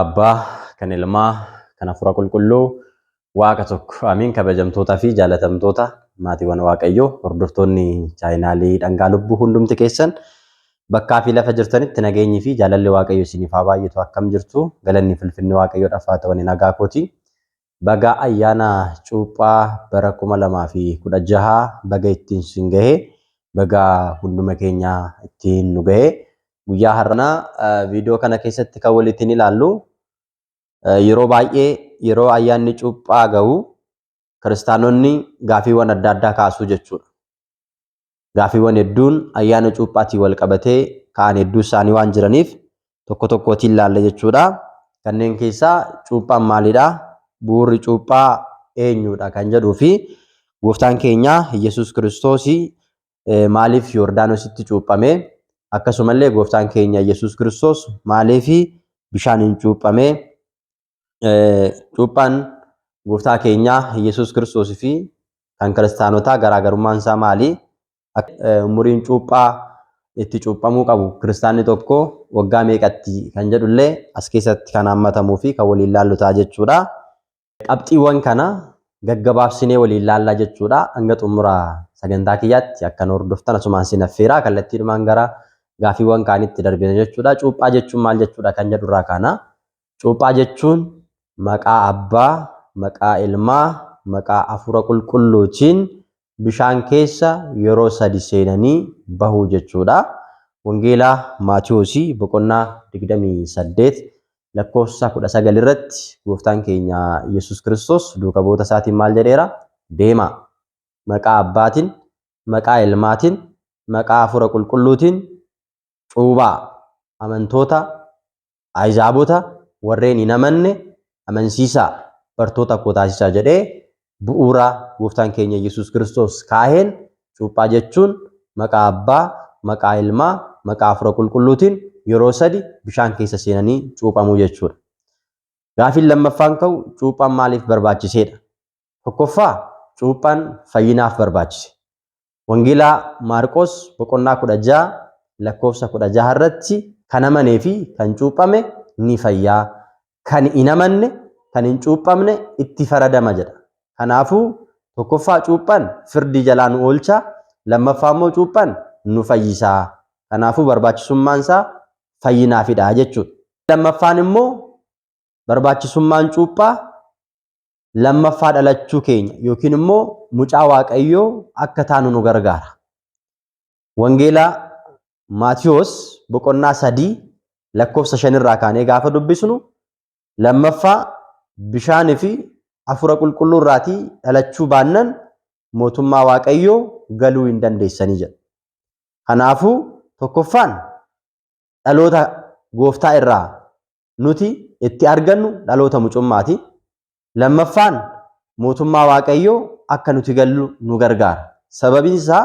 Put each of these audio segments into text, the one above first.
Abbaa, kan Ilmaa, kan Hafuura Qulqulluu, Waaqa tokko. Amiin. Kabajamtootaa fi jaalatamtoota maatiiwwan Waaqayyoo, hordoftoonni chaayinaalii Dhangaa Lubbuu hundumti keessan bakkaa fi lafa jirtanitti nageenyi fi jaalalli Waaqayyo isiniif haa baay'atu. Akkam jirtu? Galanni fi ulfinni Waaqayyoodhaaf haa ta'u. Ani nagaa kooti. Baga ayyaana cuuphaa bara 2016 baga ittiin sin gahe, baga hunduma keenya ittiin nu gahe. Guyyaa har'aa viidiyoo kana keessatti kan walitti ilaallu, yeroo baay'ee yeroo ayyaanni cuuphaa gahu kiristaanonni gaafiiwwan adda addaa kaasuu jechuudha. Gaafiiwwan hedduun ayyaana cuuphaatiin wal qabatee ka'an hedduu isaanii waan jiraniif tokko tokkootiin ilaalla jechuudha. Kanneen keessaa cuuphaan maalidha? Bu'uurri cuuphaa eenyudha kan jedhuu fi gooftaan keenya Yesuus Kiristoos maaliif Yordaanositti cuuphame? Akkasumallee gooftaan keenya Yesuus Kiristoos maaliif bishaaniin cuuphame? Cuuphaan gooftaa keenya Yesuus Kiristoos fi kan kiristaanotaa garaagarummaan isaa maali? Umuriin cuuphaa itti cuuphamuu qabu kiristaanni tokko waggaa meeqatti kan jedhullee as keessatti kan hammatamuu fi kan waliin laallu ta'a jechuudha. Qabxiiwwan kana gaggabaabsinee waliin laallaa jechuudha. Hanga xumura sagantaa kiyyaatti akkan hordoftan asumaan sin affeera. Kallattiidhumaan gara gaafiiwwan kaanitti darbina jechuudha. Cuuphaa jechuun maal jechuudha kan jedhurraa kaana. Cuuphaa jechuun maqaa Abbaa, maqaa Ilmaa, maqaa Hafuura Qulqulluutiin bishaan keessa yeroo sadi seenanii bahuu jechuudha. Wangeelaa Maatiyoosii boqonnaa 28 lakkoofsa 19 irratti gooftaan keenya Yesuus Kiristoos duuka bu'oota isaatiin maal jedheera? Deemaa. Maqaa Abbaatiin, maqaa Ilmaatiin, maqaa Hafuura Qulqulluutiin cuuphaa. Amantoota, Ahizaabota, warreen hin amanne amansiisaa, bartoota koo taasisaa jedhee bu'uura gooftaan keenya Yesuus Kiristoos kaaheen cuuphaa jechuun maqaa Abbaa, maqaa Ilmaa, maqaa Hafuura Qulqulluutiin yeroo sadi bishaan keessa seenanii cuuphamuu jechuudha. Gaafiin lammaffaan ka'u cuuphaan maaliif barbaachiseedha? Tokkoffaa, cuuphaan fayyinaaf barbaachise. Wangeelaa Maarqos boqonnaa 16 lakkoofsa 16 irratti kan amanee fi kan cuuphame ni fayyaa. Kan hin amanne, kan hin cuuphamne itti faradama jedha. Kanaafuu tokkoffaa cuuphaan firdii jalaa nu oolcha, lammaffaa immoo cuuphaan nu fayyisaa. Kanaafuu barbaachisummaan isaa fayyinaafidha jechuudha. Lammaffaan immoo barbaachisummaan cuuphaa lammaffaa dhalachuu keenya yookiin immoo mucaa Waaqayyoo akka taanu nu gargaara. Wangeelaa Maatiyoos boqonnaa 3 lakkoofsa 5 irraa kaanee gaafa dubbisnu, lammaffaa bishaanii fi Hafuura Qulqulluu irraatii dhalachuu baannan mootummaa Waaqayyoo galuu hin dandeessanii jedha. Kanaafuu tokkoffaan dhaloota gooftaa irraa nuti itti argannu dhaloota mucummaati. Lammaffaan mootummaa Waaqayyoo akka nuti gallu nu gargaara. Sababiin isaa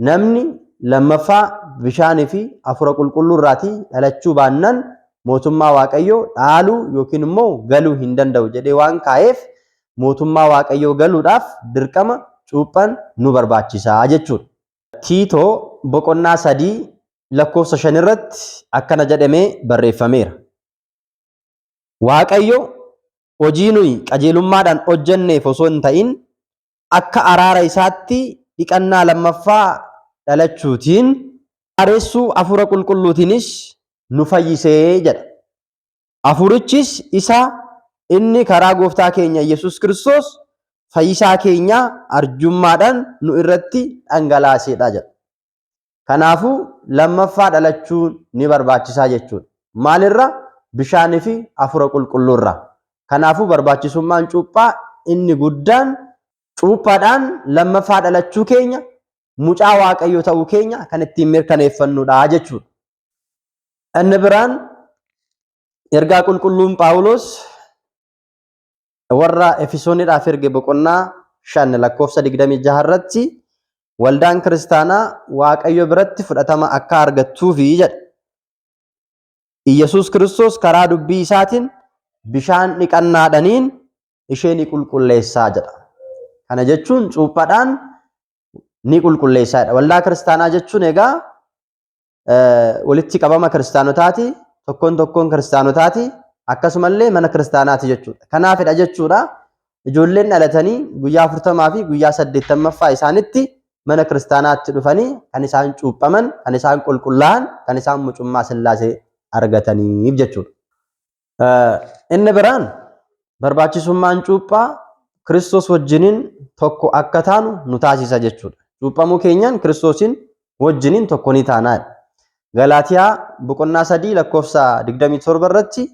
namni lammaffaa bishaanii fi Hafuura Qulqulluu irraatii dhalachuu baannan mootummaa Waaqayyoo dhaaluu yookiin immoo galuu hin danda'u jedhee waan kaa'eef, mootummaa Waaqayyoo galuudhaaf dirqama cuuphaan nu barbaachisaa jechuudha. Tiitoo boqonnaa 3 lakkoofsa 5 irratti akkana jedhamee barreeffameera. Waaqayyo hojii nuyi qajeelummaadhaan hojjenneef osoo hin ta'in, akka araara isaatti dhiqannaa lammaffaa dhalachuutiin, haaressuu Hafuura Qulqulluutiinis nu fayyisee jedha. Hafuurichis isa inni karaa gooftaa keenya Yesuus Kiristoos fayyisaa keenyaa arjummaadhaan nu irratti dhangalaaseedha jedha. Kanaafuu lammaffaa dhalachuun ni barbaachisaa jechuudha. Maalirra? Bishaanii fi Hafuura Qulqulluurra. Kanaafuu barbaachisummaan cuuphaa inni guddaan cuuphaadhaan lammaffaa dhalachuu keenya, mucaa Waaqayyoo ta'uu keenya kan ittiin mirkaneeffannudha jechuudha. Inni biraan ergaa qulqulluun Phaawulos warra Efesooniidhaaf erge boqonnaa 5 lakkoofsa 26 irratti waldaan kiristaanaa Waaqayyo biratti fudhatama akka argattuufi jedha. Iyyasuus Kiristoos karaa dubbii isaatiin bishaan dhiqannaadhaniin ishee ni qulqulleessaa jedha. Kana jechuun cuuphaadhaan ni qulqulleessaa jedha. Waldaa kiristaanaa jechuun egaa walitti qabama kiristaanotaati. Tokkoon tokkoon kiristaanotaati. Akkasumallee mana kiristaanaati jechuudha. Kanaafidha jechuudha ijoolleen dhalatanii guyyaa 40 fi guyyaa 80ffaa isaanitti mana kiristaanaatti dhufanii kan isaan cuuphaman, kan isaan qulqullaa'an, kan isaan mucummaa Sillaasee argataniif jechuudha. Inni biraan barbaachisummaan cuuphaa Kiristoos wajjiniin tokko akka taanu nu taasisa jechuudha. Cuuphamuu keenyaan Kiristoosiin wajjiniin tokko ni taanaa. Galaatiyaa boqonnaa 3 lakkoofsa 27 irratti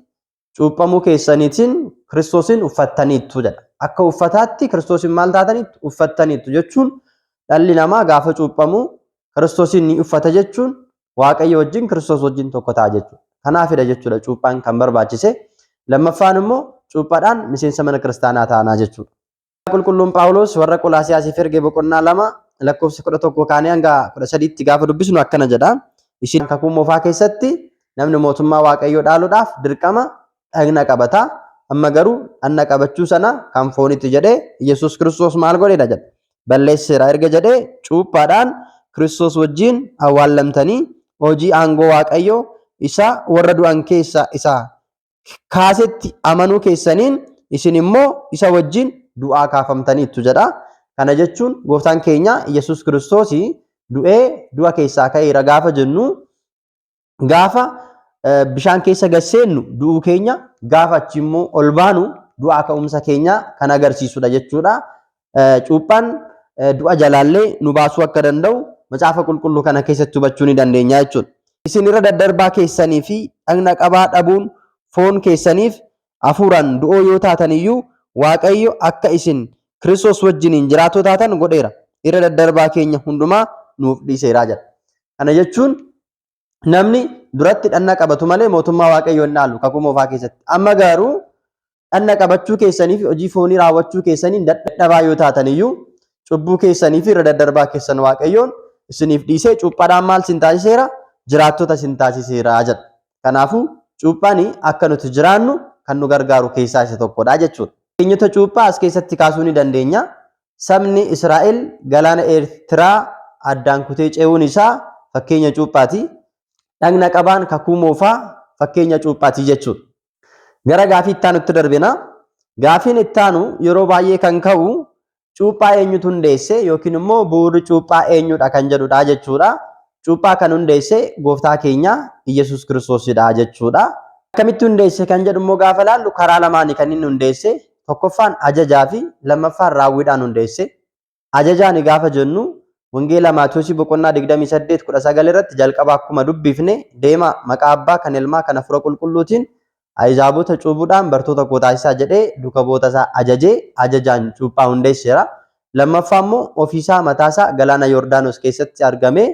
cuuphamuu keessaniitiin Kiristoosiin uffattaniittu jedha. Akka uffataatti Kiristoosiin maal taataniittu? Uffattaniittu jechuun dhalli namaa gaafa cuuphamu Kiristoosiin ni uffata jechuun Waaqayyo wajjin Kiristoos wajjin tokko ta'a jechuudha. Kanaafidha jechuudha cuuphaan kan barbaachise. Lammaffaan immoo cuuphaadhaan miseensa mana kiristaanaa taanaa jechuudha. Qulqulluun Phaawulos warra Qolaasiyaasiif erge boqonnaa 2 lakkoofsa 11 kaanee hanga 13tti gaafa dubbisnu akkana jedha. Isin kakuu moofaa keessatti namni mootummaa Waaqayyoo dhaaluudhaaf dirqama dhagna qabata. Amma garuu dhagna qabachuu sana kan foonitti jedhee Yesuus Kiristoos maal godheedha jedha. Balleesseera erga jedhee cuuphaadhaan Kiristoos wajjin awwaallamtanii hojii aangoo Waaqayyoo isa warra du'an keessaa isa kaasetti amanuu keessaniin isin immoo isa wajjin du'aa kaafamtaniittu jedha. Kana jechuun gooftaan keenya Yesuus Kiristoos du'ee du'a keessaa ka'eera gaafa jennu gaafa bishaan keessa gad seennu du'uu keenya gaafa achi immoo ol baanu du'aa ka'umsa keenya kan agarsiisudha jechuudha. Cuuphaan du'a jalaallee nu baasuu akka danda'u macaafa qulqulluu kana keessatti hubachuu ni dandeenya jechuudha. Isin irra daddarbaa keessanii fi dhagna qabaa dhabuun foon keessaniif hafuuraan du'oo yoo taatan iyyuu Waaqayyo akka isin Kiristoos wajjiniin jiraatoo taatan godheera. Irra daddarbaa keenya hundumaa nuuf dhiiseera jedha. Kana jechuun namni duratti dhanna qabatu malee mootummaa Waaqayyoo hin dhaalu kakuu moofaa keessatti. Amma garuu dhanna qabachuu keessanii fi hojii foonii raawwachuu keessaniin dadhabaa yoo taatan iyyuu cubbuu keessanii fi irra daddarbaa keessan Waaqayyoon isiniif dhiisee cuuphaadhaan maal sin taasiseera? Jiraattota sin taasiseera jedha. Kanaafuu cuuphaan akka nuti jiraannu kan nu gargaaru keessaa isa tokkodha jechuudha. Fakkeenyota cuuphaa as keessatti kaasuu ni dandeenya. Sabni Israa'el galaana Eertiraa addaan kutee ce'uun isaa fakkeenya cuuphaati. Dhagna qabaan kakuu moofaa fakkeenya cuuphaati jechuudha. Gara gaafii itti aanutti darbina. Gaafiin itti aanu yeroo baay'ee kan ka'u cuuphaa eenyutu hundeesse yookiin immoo bu'uurri cuuphaa eenyudha kan jedhudha jechuudha. Cuuphaa kan hundeesse gooftaa keenya Iyyasuus Kiristoosidha jechuudha. Akkamitti hundeesse kan jedhu immoo gaafa ilaallu karaa lamaani kan inni hundeesse. Tokkoffaan ajajaa fi lammaffaan raawwiidhaan hundeesse. Ajajaani gaafa jennu Wangeela Maatiyoosii boqonnaa 28 19 irratti jalqaba akkuma dubbifne deemaa maqaa Abbaa kan Ilmaa kan Hafuura Qulqulluutiin Ahizaabota cuubuudhaan bartoota koo taasisaa jedhee duuka bu'oota isaa ajajee ajajaan cuuphaa hundeesseera. Lammaffaa immoo ofiisaa mataasaa galaana Yordaanos keessatti argamee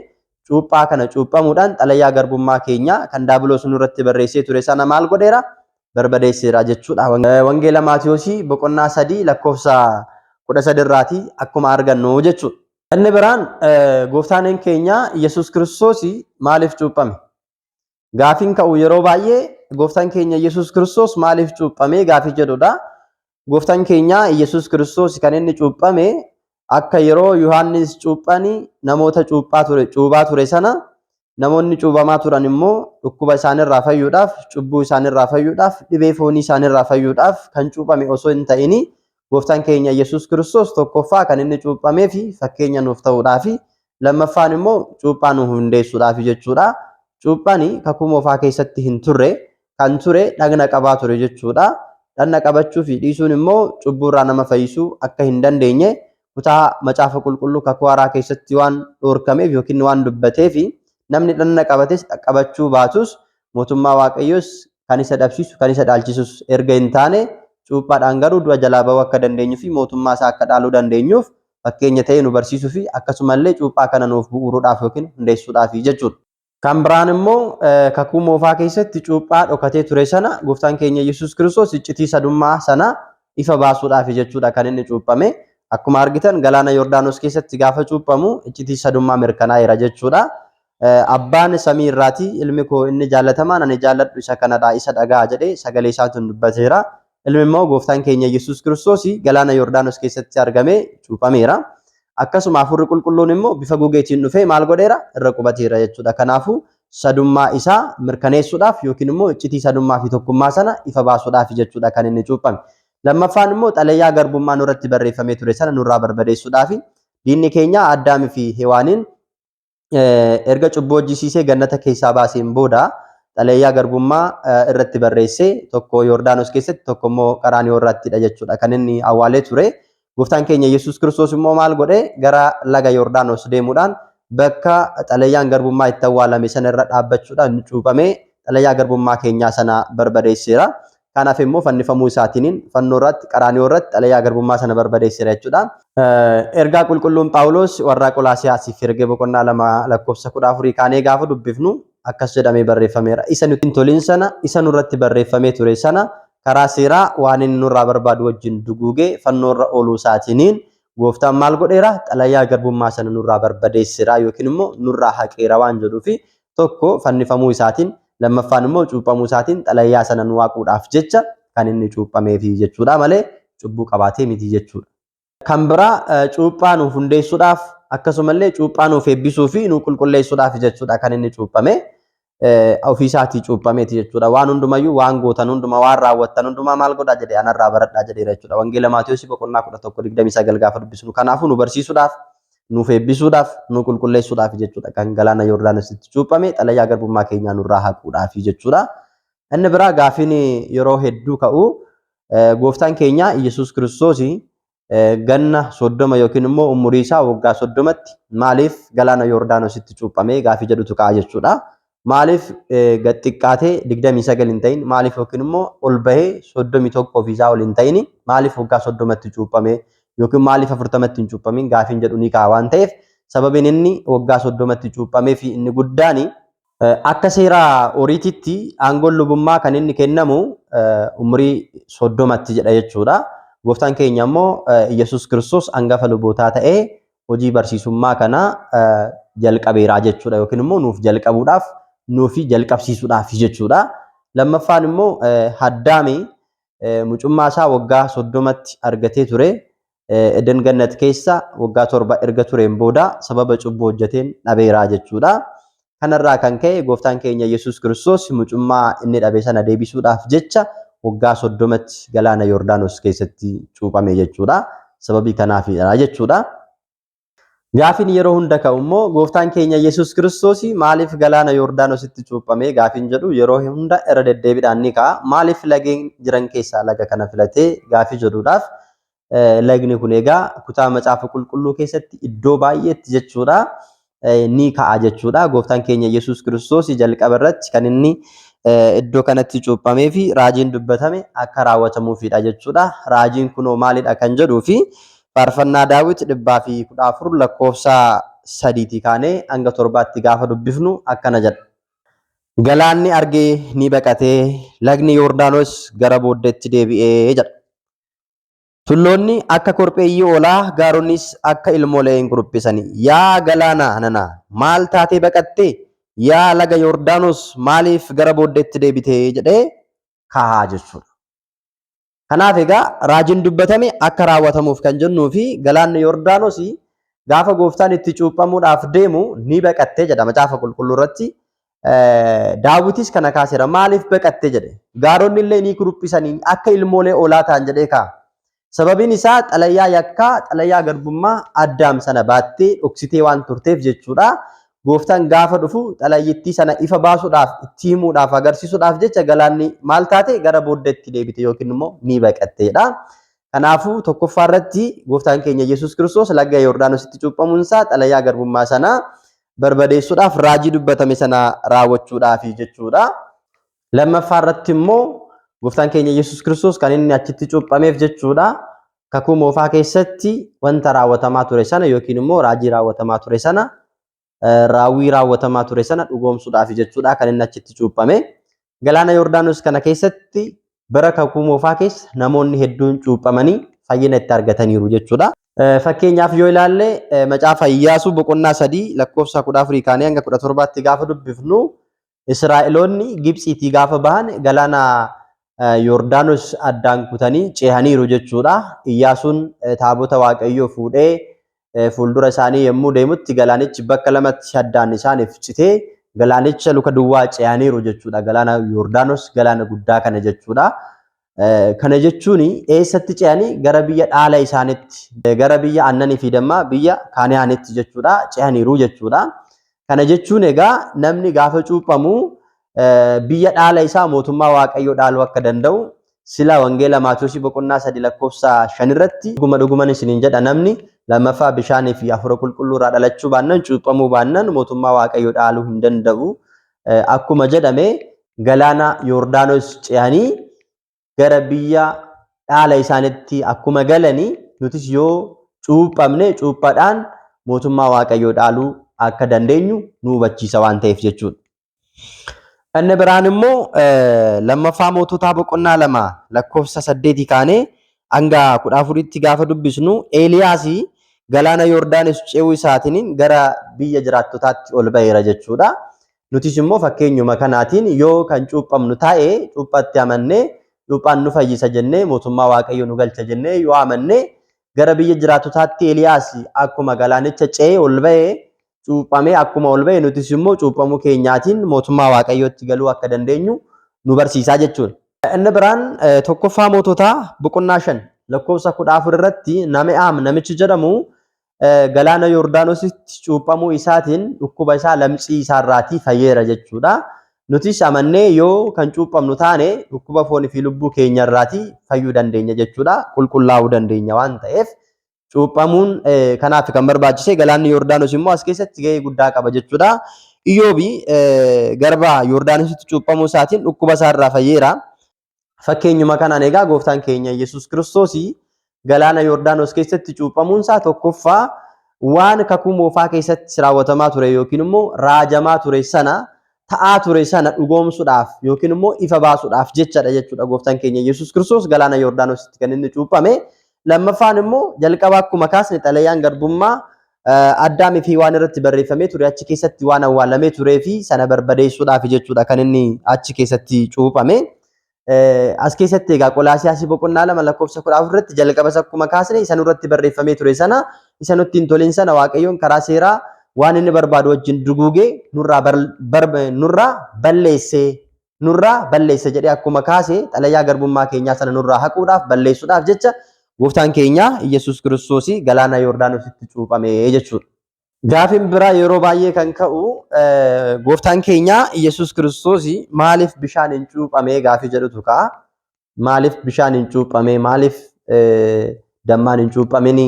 cuuphaa kana cuuphamuudhaan xalayaa garbummaa keenyaa kan daabiloos nurratti barreessee ture sana maal godheera? Barbadeesseera jechuudha. Wangeela Maatiyoosii boqonnaa 3 lakkoofsa 13 irraatii akkuma argannu jechuudha. Inni biraan gooftaan keenya Yesuus Kiristoos maaliif cuuphame? Gaafiin ka'u yeroo baay'ee gooftaan keenya Yesuus Kiristoos maaliif cuuphame gaafii jedhudha. Gooftaan keenya Yesuus Kiristoos kan inni cuuphame akka yeroo Yohaannis cuuphani namoota cuuphaa ture cuubaa ture sana namoonni cuubamaa turan immoo dhukkuba isaanirraa fayyuudhaaf, cubbuu isaanirraa fayyuudhaaf, dhibee foonii isaanirraa fayyuudhaaf kan cuuphame osoo hin ta'ini gooftaan keenya Yesuus Kiristoos tokkoffaa kan inni cuuphamee fi fakkeenya nuuf ta'uudhaafi lammaffaan immoo cuuphaa nu hundeessuudhaafi jechuudha. Cuuphaan kakuu moofaa keessatti hin turre kan ture dhagna qabaa ture jechuudha. Dhagna qabachuu fi dhiisuun immoo cubbuurraa nama fayyisuu akka hin dandeenye kutaa macaafa qulqulluu kakuu haaraa keessatti waan dhoorkameef yookiin waan dubbateef namni dhagna qabates qabachuu baatus mootummaa Waaqayyoos kan isa dhabsiisu kan isa dhaalchisus erga hin taane cuuphaadhaan garuu du'a jalaa ba'uu akka dandeenyuu fi mootummaa isaa akka dhaaluu dandeenyuuf fakkeenya ta'ee nu barsiisuu fi akkasumallee cuuphaa kana nuuf bu'uuruudhaaf yookiin hundeessuudhaaf jechuudha. Kan biraan immoo kakuu moofaa keessatti cuuphaa dhokatee ture sana gooftaan keenya Yesuus Kiristoos iccitii sadummaa sana ifa baasuudhaaf jechuudha kan inni cuuphame. Akkuma argitan galaana Yordaanos keessatti gaafa cuuphamu iccitii sadummaa mirkanaa'eera jechuudha. Abbaan samii irraatii ilmi koo inni jaallatamaan ani jaalladhu isa kanadha isa dhaga'a jedhee sagalee isaatiin dubbateera. Ilmi immoo gooftaan keenya Yesuus Kiristoos galaana Yordaanos keessatti argamee cuuphameera. Akkasuma hafuurri qulqulluun immoo bifa gugeetiin dhufee maal godheera? Irra qubateera jechuudha. Kanaafuu Sadummaa isaa mirkaneessuudhaaf yookiin immoo iccitii sadummaa fi tokkummaa sana ifa baasuudhaaf jechuudha kan inni cuuphame. Lammaffaan immoo xalayaa garbummaa nurratti barreeffamee ture sana nurraa barbadeessuudhaaf diinni keenya Addaamii fi Hewaaniin erga cubbuu hojjisiisee gannata keessaa baaseen booda xalayaa garbummaa irratti barreessee tokko Yordaanos keessatti tokko immoo Qaraaniyoo irrattidha jechuudha kan inni awwaalee ture. Gooftaan keenya Yesuus Kiristoos immoo maal godhe gara laga Yordaanos deemuudhaan bakka xalayaan garbummaa itti awwaalame sana irra dhaabbachuudhaan cuuphamee xalayaa garbummaa keenyaa sana barbadeesseera. Kanaaf immoo fannifamuu isaatiiniin fannoo irratti Qaraaniyoo irratti xalayaa garbummaa sana barbadeesseera jechuudha. Ergaa qulqulluun Phaawulos warra Qolaasiyaasiif ergee boqonnaa 2 lakkoofsa 14 kaanee gaafa dubbifnu akkas jedhamee barreeffameera. Isa nutti hin tolin sana, isa nurratti barreeffamee ture sana karaa seeraa waan inni nurraa barbaadu wajjin duguugee fannoo irra ooluu isaatiiniin gooftaan maal godheera? Xalayaa garbummaa sana nurraa barbadeesseera yookiin immoo nurraa haqeera waan jedhuufi tokko fannifamuu isaatiin lammaffaan immoo cuuphamuu isaatiin xalayaa sana nu haquudhaaf jecha kan inni cuuphameefi jechuudha malee cubbuu qabaatee miti jechuudha. Kan biraa cuuphaa nuuf hundeessuudhaaf akkasumallee cuuphaa nuuf eebbisuu fi nu qulqulleessuudhaaf jechuudha kan inni cuuphame. Ofii isaatii cuuphameeti jechuudha. Waan hundumayyuu waan gootan hundumaa waan raawwattan hundumaa maal godhaa jedhee anarraa baradhaa jedheera jechuudha. Wangeela Maatiyoosi boqonnaa 11 29 gaafa dubbisnu. Kanaafuu nu barsiisuudhaaf, nuuf eebbisuudhaaf, nu qulqulleessuudhaaf jechuudha kan galaana Yordaanositti cuuphame xalayaa garbummaa keenyaa nurraa haquudhaaf jechuudha. Inni biraa gaafiin yeroo hedduu ka'u gooftaan keenya Iyyasuus Kiristoos ganna 30 yookiin immoo umurii isaa waggaa 30tti maaliif galaana Yordaanositti cuuphamee gaafii jedhutu ka'a jechuudha. Maaliif gad xiqqaatee 29 hin ta'in maaliif yookiin immoo ol bahee 31 ofiisaa ol hin ta'in maaliif waggaa 30tti cuuphamee yookiin maaliif 40tti hin cuuphamin gaafiin jedhu ni ka'a waan ta'eef sababiin inni waggaa 30tti cuuphamee fi inni guddaan akka seera Oriititti aangoon lubummaa kan inni kennamu umurii 30tti jedha jechuudha. Gooftaan keenya immoo Iyyasuus Kiristoos hangafa lubootaa ta'ee hojii barsiisummaa kana jalqabeeraa jechuudha yookiin immoo nuuf jalqabuudhaaf nuufi jalqabsiisuudhaaf jechuudha. Lammaffaan immoo Addaami mucummaa isaa waggaa 30tti argatee ture. Eden Gannat keessa waggaa 7 erga tureen booda sababa cubbuu hojjeteen dhabeeraa jechuudha. Kanarraa kan ka'e gooftaan keenya Yesuus Kiristoos mucummaa inni dhabe sana deebisuudhaaf jecha waggaa 30tti galaana Yordaanos keessatti cuuphame jechuudha. Sababii kanaafidha jechuudha. Gaafiin yeroo hunda ka'u immoo gooftaan keenya Yesuus Kiristoos maaliif galaana Yordaanositti cuuphamee gaafiin jedhu yeroo hunda irra deddeebiidhaan ni ka'a. Maaliif lageen jiran keessaa laga kana filatee gaafii jedhuudhaaf lagni kun egaa kutaa macaafa qulqulluu keessatti iddoo baay'eetti jechuudha ni ka'a jechuudha. Gooftaan keenya Yesuus Kiristoos jalqaba irratti kan inni iddoo kanatti cuuphamee fi raajiin dubbatame akka raawwatamuufidha jechuudha. Raajiin kunoo maalidha kan jedhuu fi Faarfannaa Daawit 114 lakkoofsa 3 kaanee hanga 7tti gaafa dubbifnu akkana jedha. Galaanni argee ni baqatee, lagni Yordaanos gara booddeetti deebi'ee jedha. Tulloonni akka korpheeyyii hoolaa, gaaronnis akka ilmoolee hin kuruphisani. Yaa galaana nana, maal taatee baqatte? Yaa laga Yordaanos, maaliif gara booddeetti deebite? jedhee kaa'a jechuudha. Kanaaf egaa raajiin dubbatame akka raawwatamuuf kan jennuu fi galaanni Yordaanos gaafa gooftaan itti cuuphamuudhaaf deemu ni baqatte jedha macaafa qulqulluu irratti. Daawitis kana kaaseera. Maaliif baqatte jedhe. Gaaronni illee ni kuruphisanii akka ilmoolee oolaa ta'an jedhee kaa'a. Sababiin isaa xalayaa yakkaa, xalayaa garbummaa Addaam sana baattee dhoksitee waan turteef jechuudha. Gooftaan gaafa dhufu xalayyittii sana ifa baasuudhaaf, itti himuudhaaf, agarsiisuudhaaf jecha galaanni maal taate gara booddeetti deebite yookiin immoo ni baqatteedha. Kanaafuu tokkoffaa irratti gooftaan keenya Yesuus Kiristoos laga Yordaanositti cuuphamuun isaa xalayaa garbummaa sana barbadeessuudhaaf raajii dubbatame sana raawwachuudhaaf jechuudha. Lammaffaa irratti immoo gooftaan keenya Yesuus Kiristoos kan inni achitti cuuphameef jechuudha. Kakuu moofaa keessatti wanta raawwatamaa ture sana yookiin immoo raajii raawwatamaa ture sana raawwii raawwatamaa ture sana dhugoomsuudhaaf jechuudha kan inni achitti cuuphame. Galaana Yordaanos kana keessatti bara kakuu moofaa keessa namoonni hedduun cuuphamanii fayyina itti argataniiru jechuudha. Fakkeenyaaf yoo ilaalle macaafa Iyyaasuu boqonnaa 3 lakkoofsa 14 kaanee hanga 17tti gaafa dubbifnu Israa'eloonni Gibxiitii gaafa bahan galaana Yordaanos addaan kutanii ceehaniiru jechuudha. Iyyaasuun taabota Waaqayyoo fuudhee fuuldura isaanii yommuu deemutti galaanichi bakka lamatti addaan isaaniif citee Galaanicha luka duwwaa ce'aniiru jechuudha. Galaana Yordaanos galaana guddaa kana jechuudha. Kana jechuun eessatti ce'anii gara biyya dhaala isaaniitti, gara biyya aannanii fi dammaa biyya Kaaniyaanitti jechuudha ce'aniiru jechuudha. Kana jechuun egaa namni gaafa cuuphamu biyya dhaala isaa mootummaa Waaqayyoo dhaaluu akka danda'u sila Wangeela Maatiyoosi boqonnaa 3 lakkoofsa 5 irratti dhuguma dhuguman isiniin jedha namni lammaffaa bishaanii fi hafuura qulqulluu irraa dhalachuu baannan cuuphamuu baannan mootummaa Waaqayyoo dhaaluu hin danda'u. Akkuma jedhame galaana Yordaanos ce'anii gara biyya dhaala isaanitti akkuma galanii nutis yoo cuuphamne cuuphaadhaan mootummaa Waaqayyoo dhaaluu akka dandeenyu nu hubachiisa waan ta'eef jechuudha. Inni biraan immoo lammaffaa moototaa boqonnaa 2 lakkoofsa 8 kaanee hanga 14tti gaafa dubbisnu Eeliyaas galaana Yordaanos ce'uu isaatiin gara biyya jiraattotaatti ol ba'eera jechuudha. Nutis immoo fakkeenyuma kanaatiin yoo kan cuuphamnu ta'e cuuphatti amannee cuuphaan nu fayyisa jennee mootummaa Waaqayyoo nu galcha jennee yoo amanne gara biyya jiraattotaatti Eeliyaas akkuma galaanicha ce'ee ol ba'e cuuphamee akkuma ol ba'e nutis immoo cuuphamuu keenyaatiin mootummaa Waaqayyootti galuu akka dandeenyu nu barsiisaa jechuudha. Inni biraan tokkoffaa moototaa boqonnaa 5 lakkoofsa 14 irratti Nami'aam namichi jedhamu galaana Yordaanositti cuuphamuu isaatiin dhukkuba isaa lamxii isaarraatii fayyeera jechuudha. Nutis amannee yoo kan cuuphamnu taane dhukkuba foonii fi lubbuu keenyarraatii fayyuu dandeenya jechuudha. Qulqullaa'uu dandeenya waan ta'eef Cuuphamuun kanaaf kan barbaachise galaanni Yordaanos immoo as keessatti gahee guddaa qaba jechuudha. Iyyoobi garba Yordaanositti cuuphamuu isaatiin dhukkuba isaarraa fayyeera. Fakkeenyuma kanaan egaa gooftaan keenya Yesuus Kiristoos galaana Yordaanos keessatti cuuphamuun isaa tokkoffaa waan kakuu moofaa keessatti raawwatamaa ture yookiin immoo raajamaa ture sana ta'aa ture sana dhugoomsuudhaaf yookiin immoo ifa baasuudhaaf jechadha jechuudha gooftaan keenya Yesuus Kiristoos galaana Yordaanositti kan inni cuuphame. Lammaffaan immoo jalqaba akkuma kaasne xalayaan garbummaa Addaamii fi waan irratti barreeffamee ture achi keessatti waan awwaalamee turee fi sana barbadeessuudhaaf jechuudha kan inni achi keessatti cuuphame. As keessatti egaa Qolaasiyaasii boqonnaa 2 lakkoofsa 14 irratti jalqabas akkuma kaasne isa nurratti barreeffamee ture sana isa nutti hin tolin sana Waaqayyoon karaa seeraa waan inni barbaadu wajjin duguugee nurraa nurraa balleessee nurraa balleesse jedhee akkuma kaase xalayaa garbummaa keenyaa sana nurraa haquudhaaf balleessuudhaaf jecha gooftaan keenya Iyyasuus Kiristoos galaana Yordaanositti cuuphame jechuudha. Gaafiin biraa yeroo baay'ee kan ka'u gooftaan keenya Iyyasuus Kiristoos maaliif bishaan hin cuuphamee gaafii jedhutu ka'a. Maaliif bishaan hin cuuphamee? Maaliif dammaan hin cuuphamini?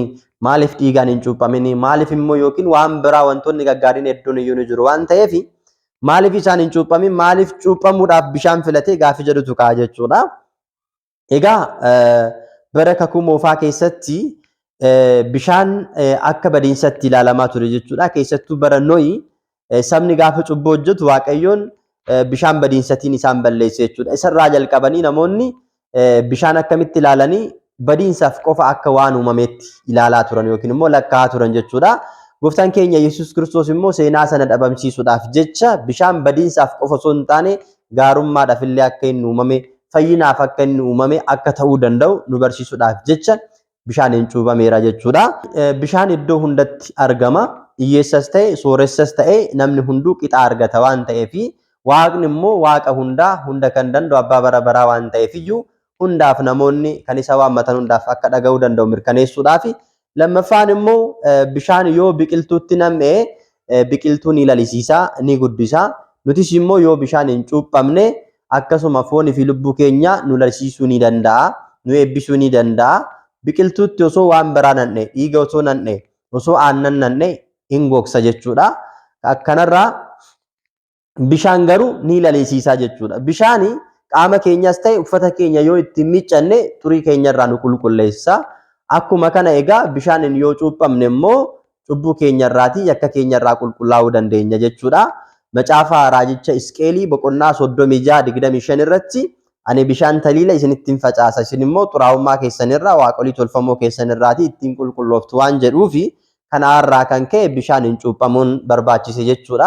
Maaliif dhiigaan hin cuuphamini? Maaliif immoo yookiin waan biraa wantoonni gaggaariin hedduun iyyuu ni jiru waan ta'eef maaliif isaan hin cuuphamin? Maaliif cuuphamuudhaaf bishaan filatee gaafii jedhutu ka'a jechuudha. Egaa bara kakuu moofaa keessatti bishaan akka badiinsatti ilaalamaa ture jechuudha. Keessattuu bara Nohi sabni gaafa cubbuu hojjetu Waaqayyoon bishaan badiinsatiin isaan balleesse jechuudha. Isarraa jalqabanii namoonni bishaan akkamitti ilaalanii badiinsaaf qofa akka waan uumameetti ilaalaa turan yookiin immoo lakkaa'aa turan jechuudha. Gooftaan keenya Yesuus Kiristoos immoo seenaa sana dhabamsiisuudhaaf jecha bishaan badiinsaaf qofa osoo hin taane gaarummaadhaaf illee akka inni uumame fayyinaaf akka inni uumame akka ta'uu danda'u nu barsiisuudhaaf jecha bishaaniin cuuphameera jechuudha. Bishaan iddoo hundatti argama. Hiyyeessas ta'e sooressas ta'e namni hunduu qixa argata waan ta'eef waaqni immoo waaqa hundaa hunda kan danda'u abbaa bara baraa waan ta'eef iyyuu hundaaf namoonni kan isa waammatan hundaaf akka dhaga'uu danda'u mirkaneessuudhaaf. Lammaffaan immoo bishaan yoo biqiltuutti nam'e biqiltuu ni lalisiisa, ni guddisa. Nutis immoo yoo bishaan hin cuuphamne akkasuma foonii fi lubbuu keenya nu lalisiisuu ni danda'a, nu eebbisuu ni danda'a. Biqiltuutti osoo waan biraa nan'e, dhiiga osoo nan'e, osoo aannan nan'e hin gogsa jechuudha. Akkanarraa Bishaan garuu ni lalisiisaa jechuudha. Bishaani qaama keenyas ta'e uffata keenya yoo ittiin miiccanne xurii keenya irraa nu qulqulleessa. Akkuma kana egaa bishaaniin yoo cuuphamne immoo cubbuu keenya irraatii yakka keenya irraa qulqullaa'uu dandeenya jechuudha. Macaafa raajicha Isqeelii boqonnaa 36 25 irratti ani bishaan taliila isinitti hin facaasa isin immoo xuraa'ummaa keessan irraa waaqolii tolfamoo keessan irraatii ittiin qulqullooftu waan jedhuufi Kana irraa kan ka'e bishaaniin cuuphamuun barbaachise jechuudha.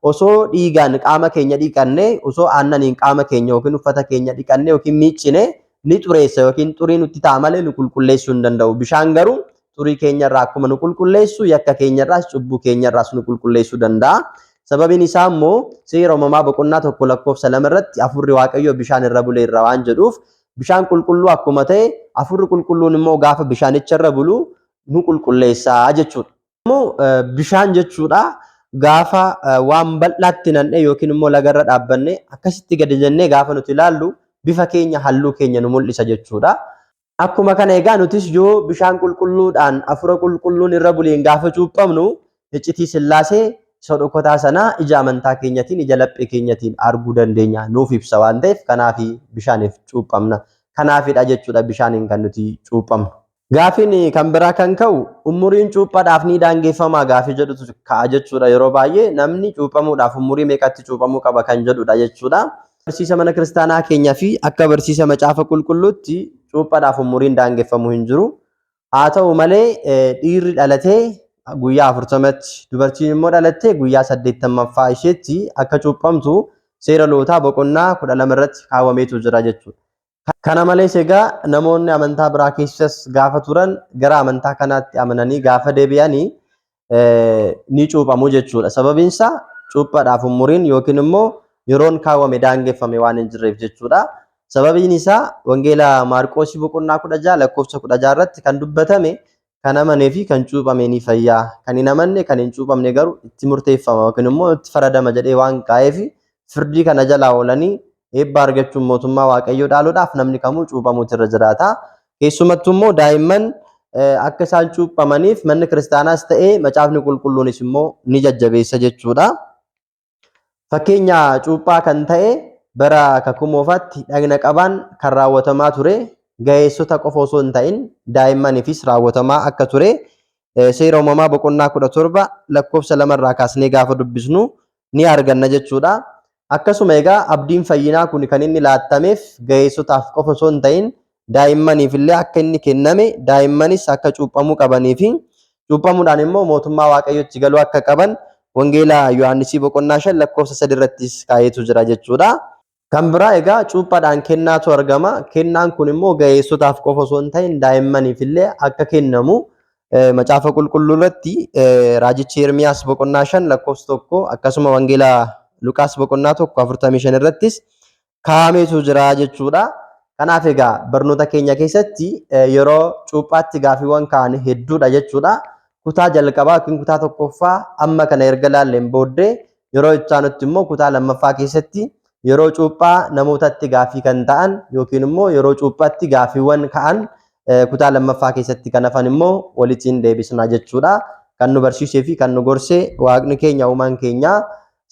Osoo dhiigaan qaama keenya dhiqanne, osoo aannaniin qaama keenya yookiin uffata keenya dhiqanne yookiin miiccine ni xureessa yookiin xurii nutti ta'a malee nu qulqulleessuu hin danda'u. Bishaan garuu xurii keenya irraa akkuma nu qulqulleessu yakka keenya irraas cubbuu keenya irraas nu qulqulleessuu danda'a. Sababiin isaa immoo seera uumamaa boqonnaa 1 lakkoofsa 2 irratti hafuurri Waaqayyoo bishaan irra buleerra waan jedhuuf bishaan qulqulluu akkuma ta'e hafuurri qulqulluun immoo gaafa bishaanicha irra bulu nu qulqulleessaa jechuudha. Immoo bishaan jechuudha gaafa waan bal'aatti nan'ee yookiin immoo lagarra dhaabbanne akkasitti gadi jennee gaafa nuti ilaallu bifa keenya halluu keenya nu mul'isa jechuudha. Akkuma kana egaa nutis yoo bishaan qulqulluudhaan hafuura qulqulluun irra buleen gaafa cuuphamnu iccitii Sillaasee isa dhokataa sana ija amantaa keenyatiin ija laphee keenyatiin arguu dandeenya nuuf ibsa waan ta'eef kanaaf bishaaniif cuuphamna. Kanaafidha jechuudha bishaaniin kan nuti cuuphamnu. Gaafiin kan biraa kan ka'u umuriin cuuphaadhaaf ni daangeffamaa gaafii jedhutu ka'a jechuudha. Yeroo baay'ee namni cuuphamuudhaaf umurii meeqatti cuuphamuu qaba kan jedhudha jechuudha. Barsiisa mana kiristaanaa keenyaa fi akka barsiisa macaafa qulqulluutti cuuphaadhaaf umuriin daangeffamu hin jiru. Haa ta'u malee dhiirri dhalatee guyyaa 40tti dubartiin immoo dhalattee guyyaa 80ffaa isheetti akka cuuphamtu seera lootaa boqonnaa 12 irratti kaawwameetu jira jechuudha. Kana malees egaa namoonni amantaa biraa keessas gaafa turan gara amantaa kanaatti amananii gaafa deebi'anii ni cuuphamu jechuudha. Sababiin isaa cuuphaadhaaf umuriin yookiin immoo yeroon kaawwame daangeffame waan hin jirreef jechuudha. Sababiin isaa Wangeela Maarqoosii boqonnaa 16 lakkoofsa 16 irratti kan dubbatame kan amanee fi kan cuuphame ni fayya. Kan hin amanne kan hin cuuphamne garuu itti murteeffama yookiin immoo itti faradama jedhee waan kaa'eef firdii kana jalaa oolanii eebba argachuun mootummaa Waaqayyoo dhaaluudhaaf namni kamuu cuuphamuutu irra jiraata. Keessumattuu immoo daa'imman akka isaan cuuphamaniif manni kiristaanaas ta'ee macaafni qulqulluunis immoo ni jajjabeessa jechuudha. Fakkeenya cuuphaa kan ta'e bara kakuu moofaatti dhagna qabaan kan raawwatamaa ture ga'eessota qofa osoo hin ta'in daa'immaniifis raawwatamaa akka ture seera uumamaa boqonnaa 17 lakkoofsa 2 irraa kaasnee gaafa dubbisnu ni arganna jechuudha. Akkasuma egaa abdiin fayyinaa kun kan inni laattameef ga'eessotaaf qofa osoo hin ta'in daa'immaniif illee akka inni kenname daa'immanis akka cuuphamuu qabanii fi cuuphamuudhaan immoo mootummaa Waaqayyootti galuu akka qaban Wangeela Yohaannisii boqonnaa 5 lakkoofsa 3 irrattis kaa'eetu jira jechuudha. Kan biraa egaa cuuphaadhaan kennaatu argama. Kennaan kun immoo ga'eessotaaf qofa osoo hin ta'in daa'immaniif illee akka kennamu macaafa qulqulluu irratti raajichi Ermiyaas boqonnaa 5 lakkoofsa 1 akkasuma Wangeela Luqaas boqonnaa 1 45 irrattis kaa'ameetu jira jechuudha. Kanaaf egaa barnoota keenya keessatti yeroo cuuphaatti gaafiiwwan ka'an hedduudha jechuudha. Kutaa jalqabaa yookiin kutaa tokkoffaa amma kana erga laalleen booddee yeroo itti aanutti immoo kutaa lammaffaa keessatti yeroo cuuphaa namootatti gaafii kan ta'an yookiin immoo yeroo cuuphaatti gaafiiwwan ka'an kutaa lammaffaa keessatti kan hafan immoo walitiin deebisna jechuudha. Kan nu barsiisee fi kan nu gorse Waaqni keenya uumaan keenya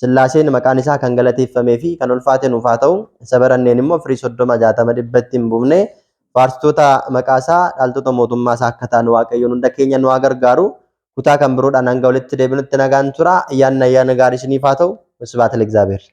Sillaaseen maqaan isaa kan galateeffamee fi kan ulfaate nuuf haa ta'u. Isa baranneen immoo firii 30 60 dhibbatti hin buufne faarsitoota maqaa isaa dhaaltota mootummaa isaa akka taanu Waaqayyoon hunda keenya nu haa gargaaru. Kutaa kan biroodhaan hanga walitti deebinutti nagaan tura. Ayyaanni ayyaana gaarii isiniif haa ta'u. Wasibhaat Leegzaabeer.